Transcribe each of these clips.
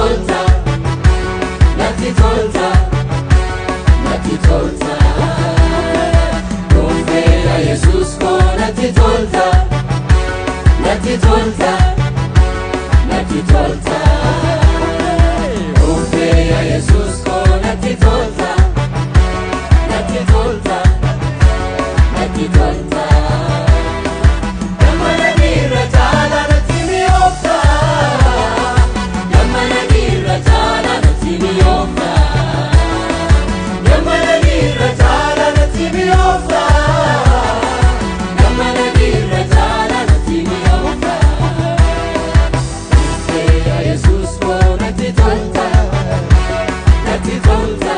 Tolta, natti tolta, natti tolta. Uffee Yesuus koo, natti tolta, natti tolta, natti tolta. Uffee Yesuus koo, natti tolta, natti tolta, natti tolta. Gammana irra caalaa natti mi'oofta. Gammana irra caalaa natti mi'oofta. Gammana irra caalaa natti mi'oofta. Gammana irra caalaa natti mi'oofta. Uffee Yesuus koo, natti tolta, natti tolta,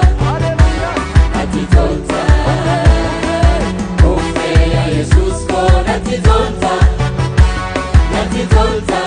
natti tolta. Uffee Yesuus koo, natti tolta, natti tolta,